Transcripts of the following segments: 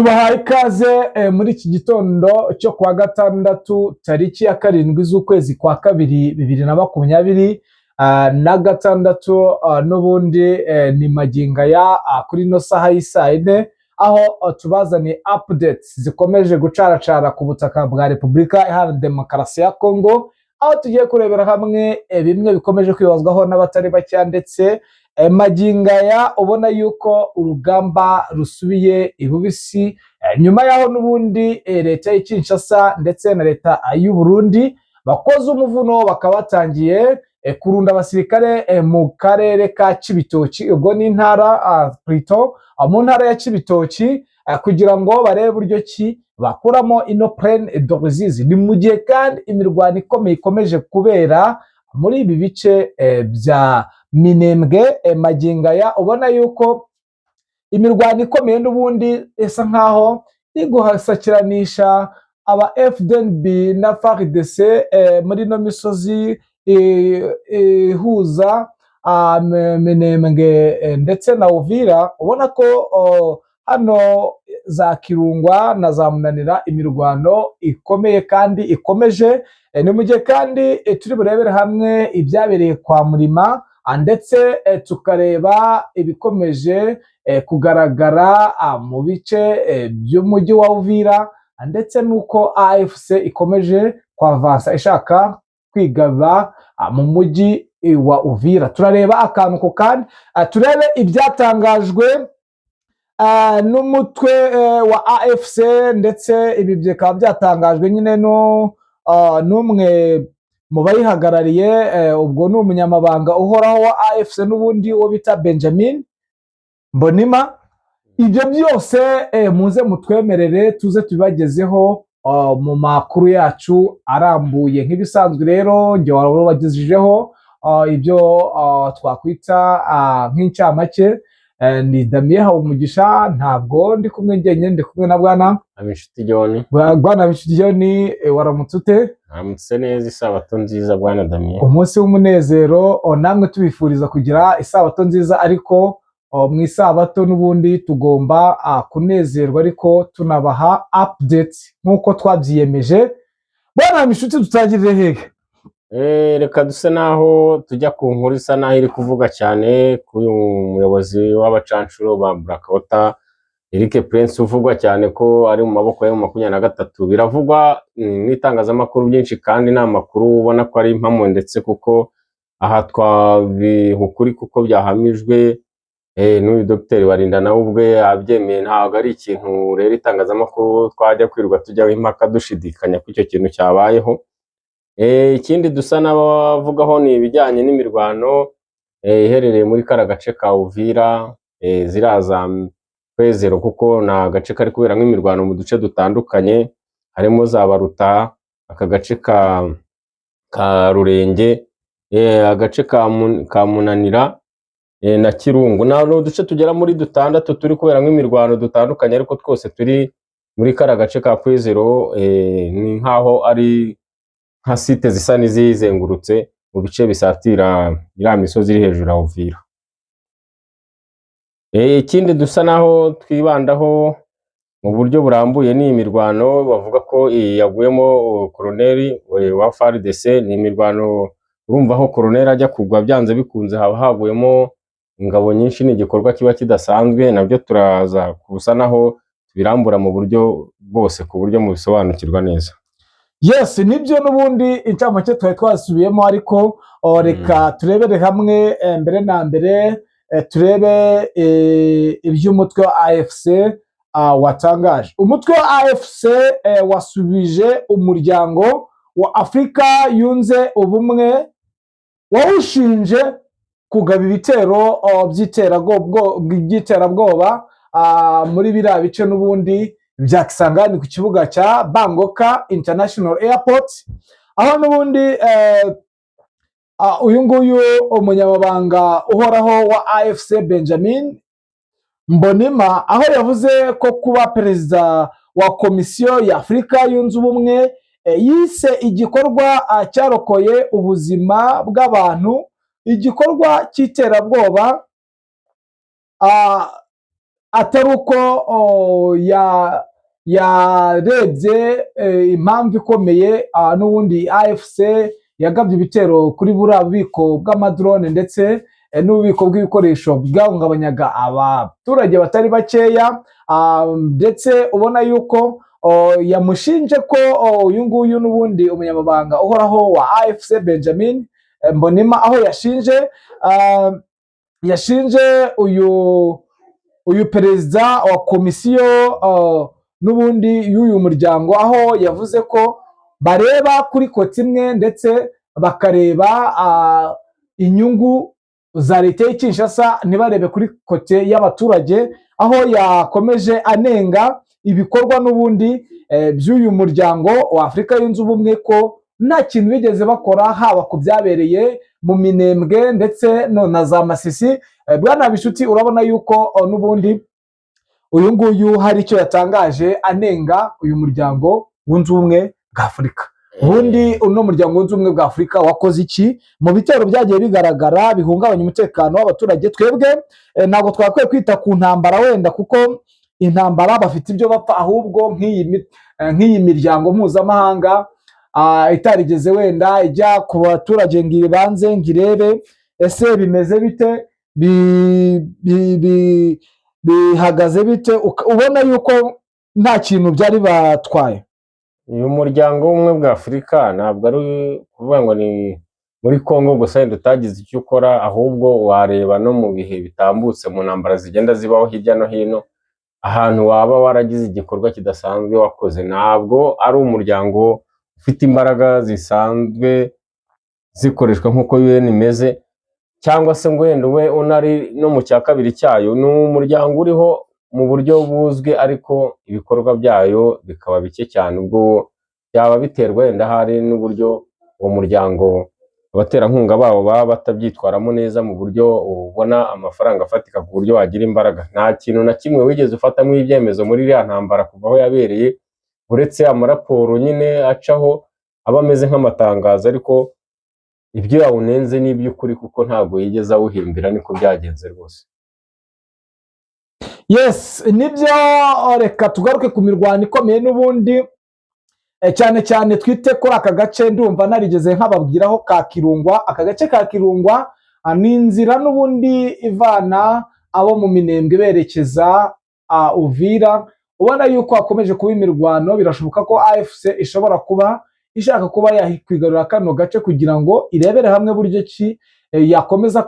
Tubahaye ikaze muri iki gitondo cyo kuwa gatandatu, tariki ya 7 z'ukwezi kwa kabiri 2026. N'ubundi ni magingo aya kuri ino saha y'isaa 4, aho tubazaniye updates zikomeje gucaracara ku butaka bwa Repubulika Iharanira Demokarasi ya Kongo, aho tugiye kurebera hamwe bimwe bikomeje kwibazwaho n'abatari bakeya, ndetse magingo aya ubona yuko urugamba rusubiye ibubisi, nyuma y'aho n'ubundi leta y'i Kinshasa ndetse na leta y'u Burundi bakoze umuvuno, bakaba batangiye kurunda abasirikare mu karere ka Cibitoki, ubwo ni intara plutôt mu ntara ya Cibitoki, kugira ngo barebe uburyo ki bakuramo ino plaine de Ruzizi. Ni mu gihe kandi imirwano ikomeye ikomeje kubera muri ibi bice bya Minembwe. Magingo aya ubona yuko imirwano ikomeye n'ubundi isa nkaho iri guhasakiranisha aba FDNB na FARDC muri ino misozi ihuza Minembwe ndetse na Uvira. Ubona ko hano za Kirungwa na za Munanira imirwano ikomeye kandi ikomeje. Ni mu gihe kandi turi burebere hamwe ibyabereye kwa Murima, ndetse tukareba ibikomeje kugaragara mu bice by'umujyi wa Uvira, ndetse n'uko AFC ikomeje kwavansa ishaka kwigaba mu mujyi wa Uvira. Turareba akantu ku kandi, turebe ibyatangajwe n'umutwe wa AFC, ndetse ibi bikaba byatangajwe nyine no n'umwe mu bayihagarariye, ubwo ni umunyamabanga uhoraho wa AFC n'ubundi wo bita Benjamin Mbonima. Ibyo byose muze mutwemerere tuze tubibagezeho mu makuru yacu arambuye nk'ibisanzwe. Rero njye wabagejejeho ibyo twakwita nk'incamake ni Damien Habumugisha. Ntabwo ndi kumwe njyenyine, ndi kumwe na bwana Habinshuti John. Bwana Habinshuti John, waramutse ute? Aramutse neza, isabato nziza, bwana Damien. Umunsi w'umunezero. Namwe tubifuriza kugira isabato nziza, ariko mu isabato n'ubundi tugomba kunezerwa, ariko tunabaha updates nk'uko twabyiyemeje. Bwana Habinshuti, dutangirire hehe? Reka duse naho tujya ku nkuru isa naho iri kuvuga cyane kuri uyu muyobozi w'abacanshuro ba Blackwater, Eric Prince, uvugwa cyane ko ari mu maboko ya 23. Biravugwa n'itangazamakuru byinshi, kandi ni amakuru ubona ko ari impamo, ndetse kuko aha twabiha ukuri kuko byahamijwe n'uyu Dr Barinda nawe ubwe yabyemeye. Ntabwo ari ikintu rero itangazamakuru twajya kwirirwa tujyaho impaka dushidikanya ko icyo kintu cyabayeho. Ikindi dusa n'abavugaho ni ibijyanye n'imirwano iherereye muri kara gace ka Uvira, ziriya za Kwezero, kuko ni agace kari kuberamo imirwano mu duce dutandukanye, harimo za Baruta, aka gace ka Rurenge, agace ka Munanira na Kirungu. Ni uduce tugera muri dutandatu turi kuberamo imirwano dutandukanye, ariko twose turi muri kara gace ka Kwezero, ni nkaho ari nka site zisa n'iziyizengurutse mu bice bisatira iriya misozi iri hejuru ya Uvira. Ikindi dusa naho twibandaho mu buryo burambuye ni imirwano bavuga ko yaguyemo koroneri wa FARDC. Ni imirwano urumva aho koroneri ajya kugwa, byanze bikunze haba haguyemo ingabo nyinshi, ni igikorwa kiba kidasanzwe. Nabyo turaza kusa naho tubirambura mu buryo bwose ku buryo mubisobanukirwa neza. Yes, nibyo, n'ubundi incamake twari twasubiyemo, ariko reka turebere hamwe mbere na mbere turebe iby'umutwe wa AFC watangaje. Umutwe wa AFC wasubije umuryango wa Afurika Yunze Ubumwe wawushinje kugaba ibitero by'iterabwoba muri biriya bice n'ubundi bya Kisangani ku kibuga cya Bangoka International Airport, aho n'ubundi uyu nguyu umunyamabanga uhoraho wa AFC Benjamin Mbonima, aho yavuze ko kuba perezida wa Komisiyo ya Afurika Yunze Ubumwe yise igikorwa cyarokoye ubuzima bw'abantu igikorwa cy'iterabwoba. atari uko yarebye impamvu ikomeye n'ubundi AFC yagabye ibitero kuri buriya bubiko bw'amadrone ndetse n'ububiko bw'ibikoresho bwahungabanyaga abaturage batari bakeya, ndetse ubona yuko yamushinje ko uyu nguyu n'ubundi umunyamabanga uhoraho wa AFC Benjamin Mbonima, aho yashinje uyu perezida wa komisiyo n'ubundi y'uyu muryango, aho yavuze ko bareba kuri côté imwe ndetse bakareba inyungu za leta y'i Kinshasa, ntibarebe kuri côté y'abaturage, aho yakomeje anenga ibikorwa n'ubundi by'uyu muryango wa Afurika Yunze Ubumwe, ko nta kintu bigeze bakora haba ku byabereye mu Minembwe ndetse no na za Masisi. Bwana Bishuti, urabona yuko n'ubundi uyu nguyu hari icyo yatangaje anenga uyu muryango wunze ubumwe bwa Afurika. Ubundi uno muryango wunze ubumwe bwa Afurika wakoze iki mu bitero byagiye bigaragara bihungabanya umutekano w'abaturage? Twebwe ntabwo twakwiye kwita ku ntambara wenda, kuko intambara bafite ibyo bapfa, ahubwo nk'iyi miryango mpuzamahanga itarigeze wenda ijya ku baturage ngo ibanze ngo irebe ese bimeze bite, bihagaze bite, ubona yuko nta kintu byari batwaye. Uyu muryango w'ubumwe bwa Afurika ntabwo ari ukuvuga ngo ni muri Congo gusa wenda utagize icyo ukora, ahubwo wareba no mu bihe bitambutse mu ntambara zigenda zibaho hirya no hino, ahantu waba waragize igikorwa kidasanzwe wakoze. Ntabwo ari umuryango ufite imbaraga zisanzwe zikoreshwa nk'uko UN imeze, cyangwa se ngo wenda ube unari no mu cya kabiri cyayo. Ni umuryango uriho mu buryo buzwi, ariko ibikorwa byayo bikaba bike cyane. Ubwo byaba biterwa wenda hari n'uburyo uwo muryango abaterankunga bawo baba batabyitwaramo neza mu buryo ubona amafaranga afatika ku buryo wagira imbaraga. Nta kintu na kimwe wigeze ufatamo ibyemezo muri iriya ntambara kuva aho yabereye, uretse amaraporo nyine acaho aba ameze nk'amatangazo, ariko ibyo yawunenze ni iby'ukuri kuko ntabwo yigeze awuhimbira, niko byagenze rwose. Yes, nibyo. Reka tugaruke ku mirwano ikomeye n'ubundi, cyane cyane twite kuri aka gace ndumva narigeze nkababwiraho ka Kirungwa. Aka gace ka Kirungwa ni inzira n'ubundi ivana abo mu Minembwe berekeza Uvira. Ubona yuko hakomeje kuba imirwano. Birashoboka ko AFC ishobora kuba ishaka kuba yakwigarurira kano gace kugira ngo irebere hamwe buryo ki yakomeza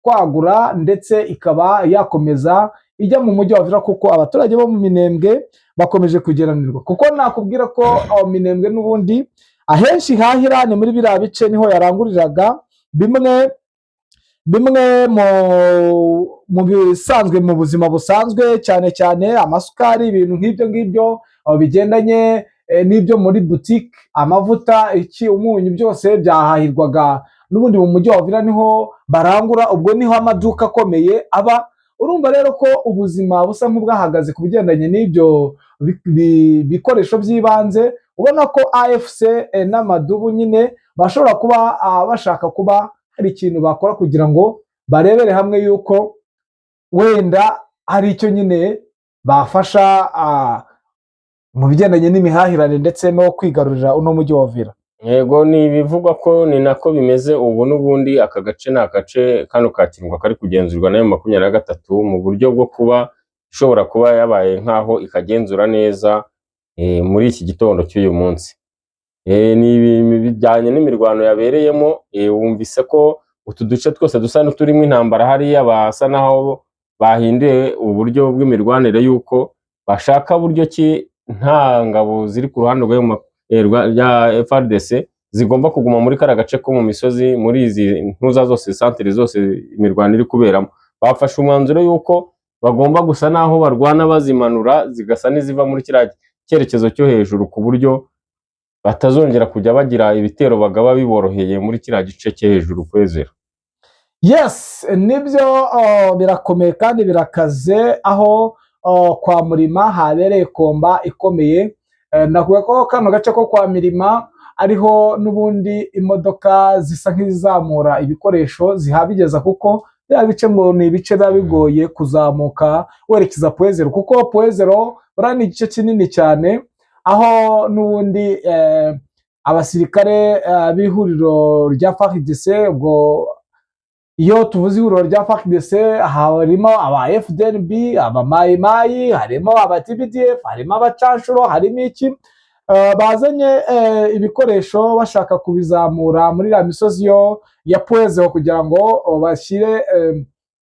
kwagura ndetse ikaba yakomeza ijya mu mujyi wa Uvira, kuko abaturage bo mu Minembwe bakomeje kugeranirwa, kuko nakubwira ko aho Minembwe n'ubundi ahenshi hahira ni muri biriya bice, niho yaranguriraga bimwe bimwe mu bisanzwe mu buzima busanzwe, cyane cyane amasukari, ibintu nk'ibyo ngibyo aho bigendanye n'ibyo muri butike, amavuta, iki, umunyu, byose byahahirwaga n'ubundi mu mujyi wa Uvira, niho barangura, ubwo niho amaduka akomeye aba. Urumva rero ko ubuzima busa nk'ubwahagaze ku bigendanye n'ibyo bikoresho by'ibanze. Ubona ko AFC n'amadubu nyine bashobora kuba bashaka kuba hari ikintu bakora kugira ngo barebere hamwe yuko wenda hari icyo nyine bafasha mu bigendanye n'imihahirane ndetse no kwigarurira uno mujyi wa Uvira. Yego, ni ibivugwa ko ni nako bimeze ubu. N'ubundi aka gace ni agace kano ka Kirungwa kari kugenzurwa na M23 mu buryo bwo kuba ishobora kuba yabaye nk'aho ikagenzura neza muri iki gitondo cy'uyu munsi. Ni ibintu bijyanye n'imirwano yabereyemo. Wumvise ko utu duce twose dusa n'uturimo intambara hariya basa naho bahinduye uburyo bw'imirwanire, y'uko bashaka buryo ki nta ngabo ziri ku ruhande rwa FARDC zigomba kuguma muri kariya gace ko mu misozi, muri izi ntuza zose, santire zose imirwano iri kuberamo. Bafashe umwanzuro y'uko bagomba gusa naho barwana bazimanura, zigasa n'iziva muri kiriya cyerekezo cyo hejuru, ku buryo batazongera kujya bagira ibitero bagaba biboroheye muri kiriya gice cyo hejuru kwezera. Yes, nibyo, birakomeye kandi birakaze, aho kwa Murima habereye combat ikomeye. Navuga ko kano gace ko kwa Mirima ariho n'ubundi imodoka zisa nk'izizamura ibikoresho zihabigeza, kuko Biriya bice ngo ni ibice biba bigoye kuzamuka werekeza Point Zéro, kuko Point Zéro buriya ni igice kinini cyane, aho n'ubundi abasirikare b'ihuriro rya FARDC, ubwo iyo tuvuze ihuriro rya FARDC harimo aba FDNB, aba Mayi Mayi, harimo aba TPDF, harimo abacanshuro, harimo iki, bazanye ibikoresho bashaka kubizamura muri iriya misozi yo ya Point Zéro kugira ngo bashyire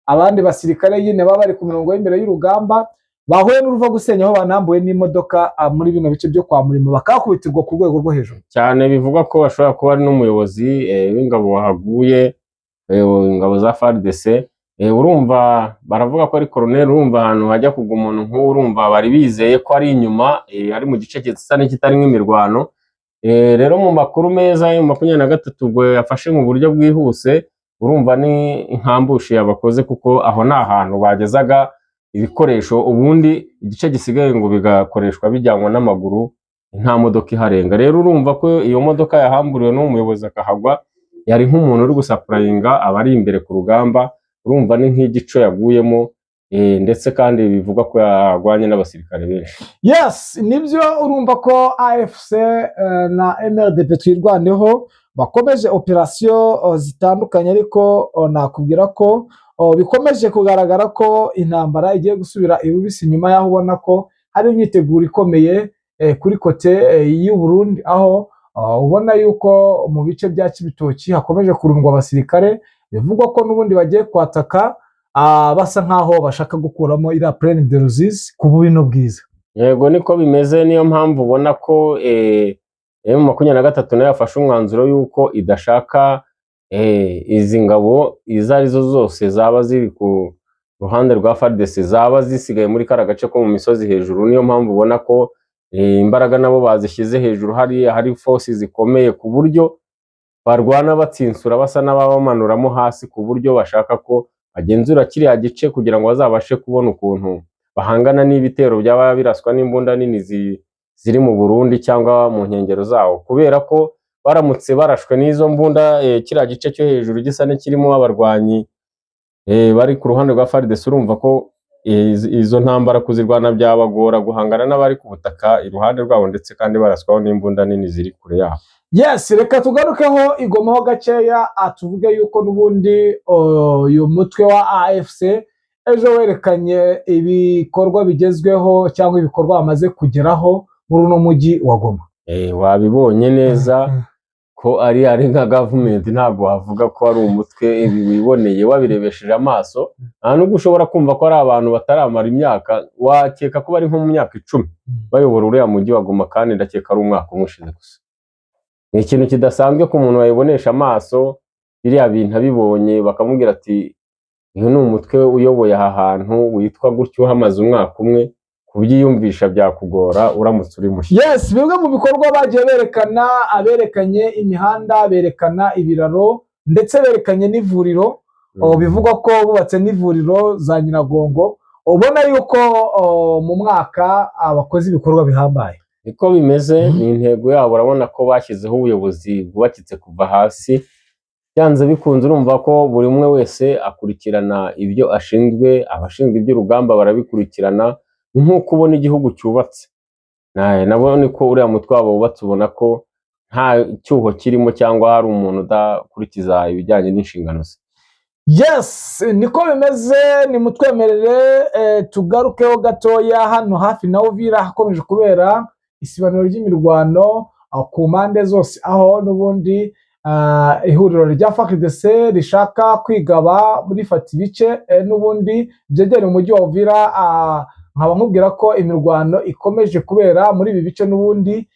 abandi basirikare nyine baba bari ku mirongo y'imbere y'urugamba, bahuye n'uruva gusenya, aho banambuwe n'imodoka muri bino bice byo kwa Murimo, bakakubitirwa ku rwego rwo hejuru. Cyane, bivugwa ko bashobora kuba ari n'umuyobozi w'ingabo wahaguye, ingabo za FARDC. Urumva baravuga ko ari colonel. Urumva ahantu hajya kugwa umuntu nk'uwo, urumva bari bizeye ko ari inyuma, ari mu gice gisa n'ikitarimo imirwano. Rero mu makuru meza yo 23 ubwo yafashe mu buryo bwihuse, urumva ni nkambushi yabakoze, kuko aho ni ahantu bagezaga ibikoresho, ubundi igice gisigaye ngo bigakoreshwa bijyanwa n'amaguru, nta modoka iharenga. Rero urumva ko iyo modoka yahamburiwe n'uwo muyobozi akahagwa, yari nk'umuntu uri gusupplyinga abari imbere ku rugamba. Urumva ni nk'igico yaguyemo, ndetse kandi bivugwa ko yarwanye n'abasirikare benshi. Yes, nibyo, urumva ko AFC na MRDP Twirwaneho bakomeje operasiyo zitandukanye, ariko nakubwira ko bikomeje kugaragara ko intambara igiye gusubira ibubisi, nyuma y'aho ubona ko hari imyiteguro ikomeye kuri côté y'u Burundi, aho ubona yuko mu bice bya Cibitoki hakomeje kurundwa abasirikare, bivugwa ko n'ubundi bagiye kwataka, basa nkaho bashaka gukuramo iriya Plaine de Ruzizi ku bubi n'ubwiza. Yego, niko bimeze. Niyo mpamvu ubona ko M23 nayo yafashe umwanzuro y'uko idashaka izi ngabo izo arizo zose zaba ziri ku ruhande rwa FARDC zaba zisigaye muri kara gace ko mu misozi hejuru. Niyo mpamvu ubona ko imbaraga nabo bazishyize hejuru hariya hari force zikomeye, ku buryo barwana batsinsura, basa n'ababamanuramo hasi, ku buryo bashaka ko bagenzura kiriya gice kugira ngo bazabashe kubona ukuntu bahangana n'ibitero byaba biraswa n'imbunda nini ziri mu Burundi cyangwa mu nkengero zawo, kubera ko baramutse barashwe n'izo mbunda, kiriya gice cyo hejuru gisa n'ikirimo abarwanyi bari ku ruhande rwa FARDC, urumva ko izo ntambara kuzirwana byabagora, guhangana n'abari ku butaka iruhande rwabo, ndetse kandi baraswaho n'imbunda nini ziri kure yabo. Yes, reka tugarukeho igomaho gakeya, tuvuge yuko n'ubundi uyu mutwe wa AFC ejo werekanye ibikorwa bigezweho cyangwa ibikorwa bamaze kugeraho muri uno mujyi wa Goma. Wabibonye neza ko ari nka gavumenti, ntabwo wavuga ko ari umutwe. Ibi wiboneye wabirebesheje amaso, nta nubwo ushobora kumva ko ari abantu bataramara imyaka, wakeka ko bari nko mu myaka 10 bayobora uriya mujyi wa Goma, kandi ndakeka ari umwaka umwe ushize gusa. Ni ikintu kidasanzwe ku muntu wabibonesha amaso biriya bintu, abibonye bakamubwira ati uyu ni umutwe uyoboye aha hantu witwa gutyo uhamaze umwaka umwe, kubyiyumvisha byakugora uramutse uri mushya. Yes, bimwe mu bikorwa bagiye berekana, aberekanye imihanda, berekana ibiraro, ndetse berekanye n'ivuriro. Bivugwa ko bubatse n'ivuriro za Nyiragongo. Ubona yuko mu mwaka bakoze ibikorwa bihambaye. Niko bimeze, ni intego yabo. Urabona ko bashyizeho ubuyobozi bwubakitse kuva hasi. Byanze bikunze urumva ko buri umwe wese akurikirana ibyo ashinzwe, abashinzwe iby'urugamba barabikurikirana. Ni nk'uko ubona igihugu cyubatse, nabo niko uriya mutwe wabo wubatse. Ubona ko nta cyuho kirimo cyangwa hari umuntu udakurikiza ibijyanye n'inshingano ze. Yes, niko bimeze. Nimutwemerere tugarukeho gatoya hano hafi na Uvira, hakomeje kubera isibaniro ry'imirwano ku mpande zose, aho n'ubundi ihuriro rya FARDC rishaka kwigaba rifata ibice n'ubundi byegereye umujyi wa Uvira. Nkaba nkubwira ko imirwano ikomeje kubera muri ibi bice n'ubundi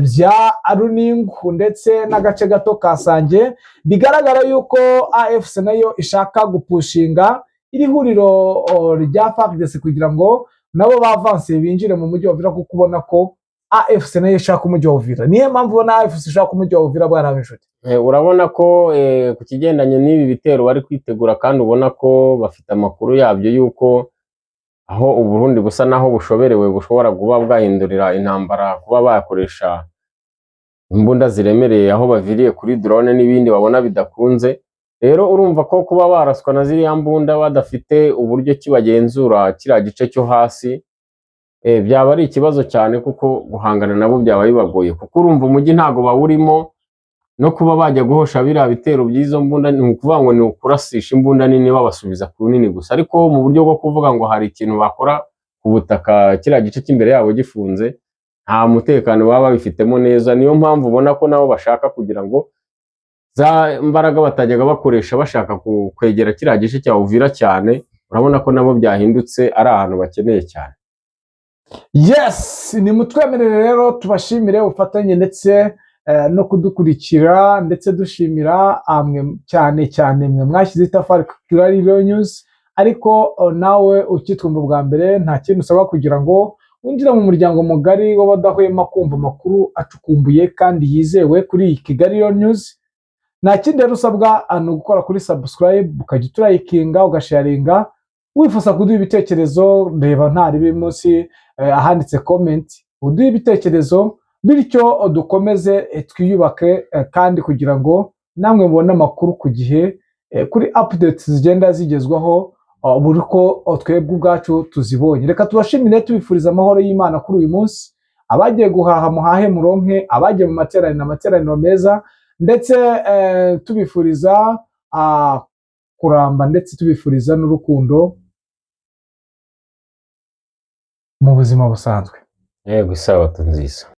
bya Runingu ndetse n'agace gato ka Sange. Bigaragara yuko AFC nayo ishaka gupushinga iri huriro rya FARDC kugira ngo nabo bavanse binjire mu mujyi wa Uvira, kuko ubona ko AFC nayo ishaka umujyi wa Uvira. Niyo mpamvu ubona AFC ishaka umujyi wa Uvira, bwana b'inshuti. Urabona ko ku kigendanye n'ibi bitero bari kwitegura, kandi ubona ko bafite amakuru yabyo y'uko aho Uburundi busa naho bushoberewe bushobora kuba bwahindurira intambara kuba bakoresha imbunda ziremereye, aho baviriye kuri drone n'ibindi babona bidakunze. Rero urumva ko kuba baraswa na ziriya mbunda badafite uburyo ki bagenzura kiriya gice cyo hasi, byaba ari ikibazo cyane, kuko guhangana nabo byaba bibagoye, kuko urumva umujyi ntago bawurimo. No kuba bajya guhosha biriya bitero by'izo mbunda, ni ukuvuga ngo ni ukurasisha imbunda nini babasubiza ku nini gusa, ariko mu buryo bwo kuvuga ngo hari ikintu bakora ku butaka kiriya gice cy'imbere yabo gifunze, nta mutekano baba babifitemo neza. Niyo mpamvu ubona ko nabo bashaka kugira ngo za mbaraga batajyaga bakoresha bashaka kwegera kiriya gice cya Uvira cyane, urabona ko nabo byahindutse ari ahantu bakeneye cyane. Yes, ni mutwemerere rero tubashimire ubufatanye ndetse no kudukurikira, ndetse dushimira amwe cyane cyane mwe mwashyize itafari kuri Kigali News. Ariko nawe ukitwumva bwa mbere, nta kintu usabwa kugira ngo winjire mu muryango mugari w'abadahwema kumva amakuru acukumbuye kandi yizewe kuri iyi Kigali News. Nta kindi rero usabwa, ni ugukora kuri subscribe, ukajya uturayikinga, ugasharinga. Wifuza kuduha ibitekerezo, reba nta ribi munsi ahanditse comment, uduhe ibitekerezo, bityo dukomeze twiyubake, kandi kugira ngo namwe mubone amakuru ku gihe kuri updates zigenda zigezwaho buri uko twebwe ubwacu tuzibonye. Reka tubashimire, tubifuriza amahoro y'Imana kuri uyu munsi. Abagiye guhaha, muhahe muronke. Abagiye mu materaniro, amateraniro meza, ndetse tubifuriza kuramba, ndetse tubifuriza n'urukundo mu buzima busanzwe. Yego, isabato nziza.